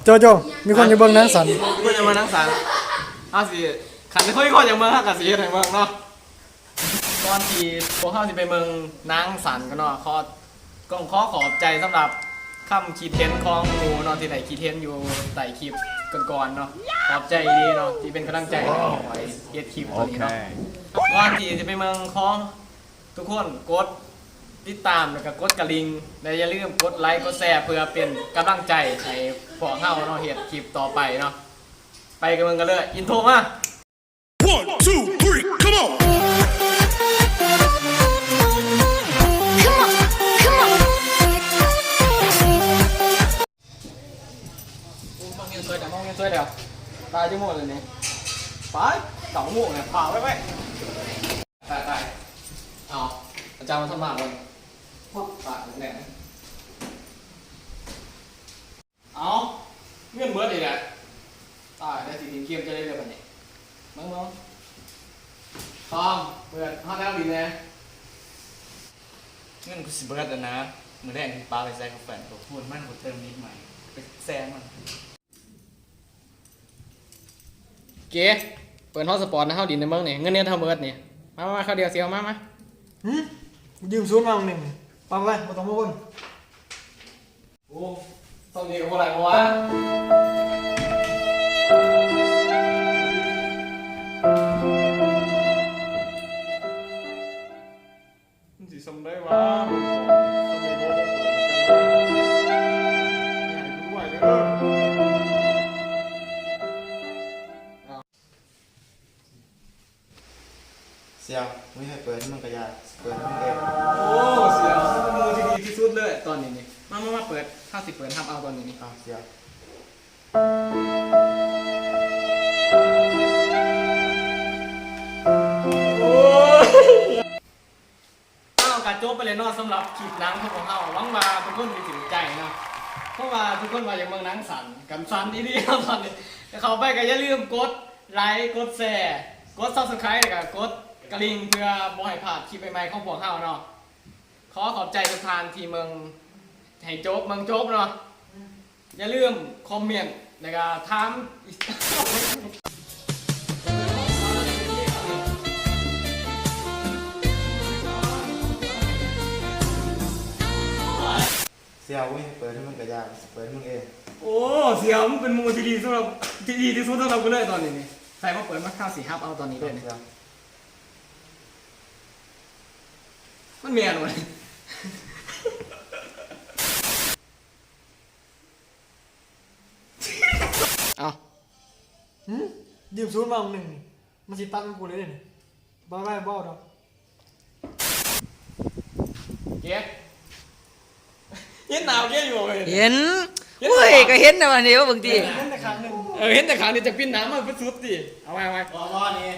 ໂຈໂຈ ມີຄົນຢາກເບິ່ງນາງສັນ ມີຄົນຢາກເບິ່ງນາງສັນ ເຮົາຊິ ຄັນມີຄົນຢາກເບິ່ງ ເຮົາກໍຊິເຮັດໃຫ້ເບິ່ງເນາະ. ກ່ອນທີ່ພວກເຮົາຊິໄປເບິ່ງນາງສັນກັນເນາະ ຂໍ ຕ້ອງຂໍຂອບໃຈສຳລັບຄຳຄິດເຫັນຂອງໝູ່ເນາະ ທີ່ໄດ້ຄິດເຫັນຢູ່ໃຕ້ຄລິບກ່ອນໆເນາະ. ຂອບໃຈອີ່ຫຼີເນາະ ທີ່ເປັນກຳລັງໃຈໃຫ້ຂ້ອຍເຮັດຄລິບຕົວນີ້ເນາະ. ກ່ອນທີ່ຈະໄປເບິ່ງ ຂໍທຸກຄົນກົດຕິດຕາມ ແລ້ວກໍກົດກະລິ່ງ ແລະ ຢ່າລືມກົດໄລ ກົດແຊ ເພື່ອເປັນກຳລັງໃຈໃຫ້ພວກເຮົາເນາະ ເຮັດຄລິບຕໍ່ໄປເນາະ. ໄປກັນເບິ່ງກັນເລີຍ ອິນໂທມາ. One, two, three, come on. Come on, come on. ໂອ້ ມາຮຽນຊ່ວຍແດ່ ມາຮຽນຊ່ວຍແດ່ ຕາຍຈັກໂມງແລ້ວນີ້ ໄປ ເກົ້າໂມງແລ້ວ ພາໄປ ໄປ ໄປ ໄປ. ເອົາ ອາຈານມາສຳພາດກ່ອນ ພວກຕາຍແລ້ວ. ເອົາ ເງິນເບິດອີກແລ້ວ ຕາຍແລ້ວ ຊິຫຼິ້ນເກມຈັ່ງໃດແລ້ວບັດນີ້ ເບິ່ງໆ ຄອມ ເປີດຮອດແລ້ວຫຼິ້ນແດ່. ເງິນກູຊິເບິດແລ້ວນະ ມື້ແລງຊິປາໄປໃສ່ກັບແຟນ ໂອ້ ໂຫດມັນ ກູເຕີມນິດໃໝ່ ໄປແຊງມັນ. ເກ ເປີດຮອດສະປອດນະ ເຮົາຫຼິ້ນໃນເມືອງນີ້ ເງິນເນັດເຮົາເບິດນີ້ ມາ ມາ ມາ ຄາວດຽວຊິເອົາ ມາ ມາ. ຫື ຢືມສູນມາໜຶ່ງ ປາໄປ ບໍ່ຕ້ອງມາວົນ. ໂອ້ ສ່ຳນີ້ກໍບໍ່ໄດ້ບໍ່ວະ ມັນຊິສ່ຳໃດວະ ເບິ່ງຂອງສ່ຳນີ້ບໍ່ ບໍ່ເປີດກັນ ໃຫ້ເບິ່ງໄວ້ເດີ. ສ່ຽວ ມີໃຜເປີດໃຫ້ມຶງກະຢ່າ ຊິເປີດໃຫ້ມຶງເອງ. ໂອ້ ສ່ຽວ ມຶງເປັນໝູ່ທີ່ດີທີ່ສຸດເລີຍຕອນນີ້ນີ້ ມາ ມາ ມາເປີດ ເຮົາຊິເປີດຮັບເອົາຕອນນີ້ນີ້. ອ້າວ ສ່ຽວ ໂອ້ຍ. ເອົາ ກໍຈົບໄປແລ້ວເນາະ ສຳລັບຄລິບໜັງຂອງພວກເຮົາ ຫວັງວ່າທຸກຄົນຊິຖືກໃຈເນາະ ເພາະວ່າທຸກຄົນວ່າຢາກເບິ່ງໜັງສັ້ນ ກັນສັ້ນອີ່ຫຼີເນາະຕອນນີ້. ເຂົ້າໄປກໍຢ່າລືມກົດໄລ ກົດແຊ ກົດ Subscribe ແລ້ວກໍກົດກະລິ່ງ ເພື່ອບໍ່ໃຫ້ພາດຄລິບໃໝ່ໆຂອງພວກເຮົາເນາະ. ຂໍຂອບໃຈທຸກທ່ານທີ່ເບິ່ງໃຫ້ຈົບ ເບິ່ງຈົບເນາະ. ຢ່າລືມຄອມເມັນ ແລ້ວກໍຖາມ ສ່ຽວ ເອີຍ ເປີດໃຫ້ມັນກະຢາກ ເປີດໃຫ້ມັນເອງ. ໂອ້ ສ່ຽວ ມຶງເປັນໝູ່ທີ່ດີສຳລັບ ທີ່ດີທີ່ສຸດສຳລັບກູເລີຍຕອນນີ້ນີ້. ໃສ່ມາເປີດມາ ເຮົາຊິຮັບເອົາຕອນນີ້ເລີຍ. ມັນແມ່ນບໍ່? ເອົ້າ ຫື ຢືມສູນມາໜຶ່ງ ມັນຊິຕັດກັບກູເລີຍເດ້ນີ້. ບໍ່ໄດ້ ບໍ່ເອົາດອກ. ເກ ເຫັນໜ້າເກຢູ່ບໍ່? ເຫັນ ເຫັນ ໂອ້ຍ ກໍເຫັນນະ ອັນນີ້ເບິ່ງຕິ ເຫັນແຕ່ຂ້າງໜຶ່ງ. ເອີ ເຫັນແຕ່ຂ້າງນີ້ ຈະປິ່ນໜ້າມາເບິດສຸດຕິ. ເອົາໄວ້ ເອົາໄວ້ ບໍ່ ບໍ່ນີ້.